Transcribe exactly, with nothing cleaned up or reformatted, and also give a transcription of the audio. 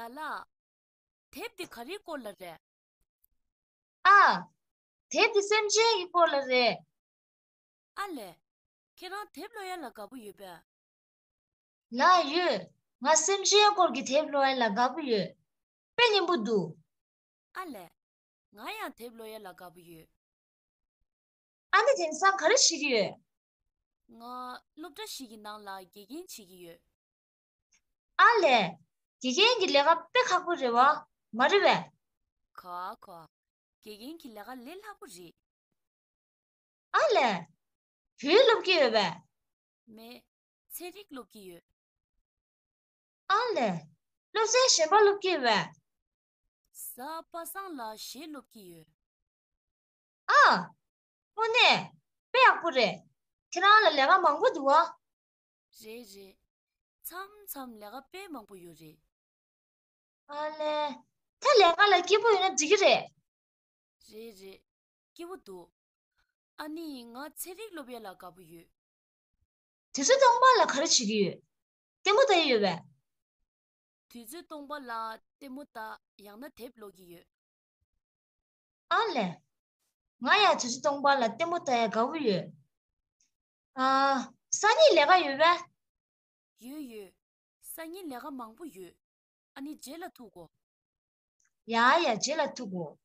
ལ་ལགས། དེབ་འདི་ག་རེའི་སྐོར་ལ་རེད། ཨ། དེབ་འདི་སེམས་ཅན་གྱི་སྐོར་ལ་རེད། ཨ་ལས། ཁྱེད་རང་དེབ་ཀློག་ཡ་ལ་དགའ་པོ་ཡོད་པས། ལགས་ཡོད། ང་སེམས་ཅན་སྐོར་གྱི་དེབ་ཀློག་ཡ་ལ་དགའ་པོ་ཡོད། དཔེ་སྙན་པོ་འདུག་ཨ་ལས། ང་ཡང་དེབ་ཀློག་ཡ་ལ་དགའ་པོ་ཡོད། ཨ་ནི་དེང་སང་ག་རེ་བྱེད་ཀྱི་ཡོད། ང་སློབ་གྲྭ་ཞིག་གི་ནང་ལ་དགེ་རྒན་བྱེད་ཀྱི་ཡོད། ཨ་ལས། དགེ་རྒན་གྱི་ལས་ཀ་དཔེ་ཁག་པོ་རེད་བ། མ་རེད་པས། གོ་གོ། དགེ་རྒན་གྱི་ལས་ཀ་ལས་སླ་པོ་རེད། ཨ་ལས། བོད་ཡིག་སློབ་ཀྱི་ཡོད་པས། མེད། ཚན་རིག་སློབ་ཀྱི་ཡོད། ཨ་ལས། སློབ་ཚན་གཞན་པ་སློབ་ཀྱི་ཡོད་པས། གཟའ་པ་སངས་ལ་གཞས་སློབ་ཀྱི་ཡོད། ཨ། དངོས་གནས། དཔེ་ཡག་པོ་རེད། ཁྱེད་རང་ལ་ལས་ཀ་མང་པོ་འདུག་བ། རེད་རེད། མཚམས་མཚམས་ལས་ཀ་དཔེ་མང་པོ་ཡོད་རེད། ཨ་ལས། ད་ལས་ཀ་ལ་སྐྱིད་པོ་ཡོད་ན་འགྲིག་གི་རེད། རེད་རེད། སྐྱིད་པོ་འདུག་ཨ་ནི་ང་ཚན་རིག་སློབ་ཡ་ལ་དགའ་པོ་ཡོད། དུས་ཚོད་སྟོང་པ་ལ་ག་རེ་བྱེད་ཀྱི་ཡོད། ལྟད་མོ་ལྟ་ཡི་ཡོད་པས། དུས་ཚོད་སྟོང་པ་ལ་ལྟད་མོ་ལྟ། ཡང་ན་དེབ་ཀློག་གི་ཡོད། ཨ་ལས། ང་ཡང་དུས་ཚོད་སྟོང་པ་ལ་ལྟད་མོ་ལྟ་ཡ་དགའ་པོ་ཡོད། ཨ། སང་ཉིན་ལས་ཀ་ཡོད་པས། ཡོད་ཡོད། སང་ཉིན་ལས་ཀ་མང་པོ་ཡོད། ཨ་ནི་རྗེས་ལ་ཐུག་གོ། ཡ་ཡ། རྗེས་ལ་ཐུག་གོ།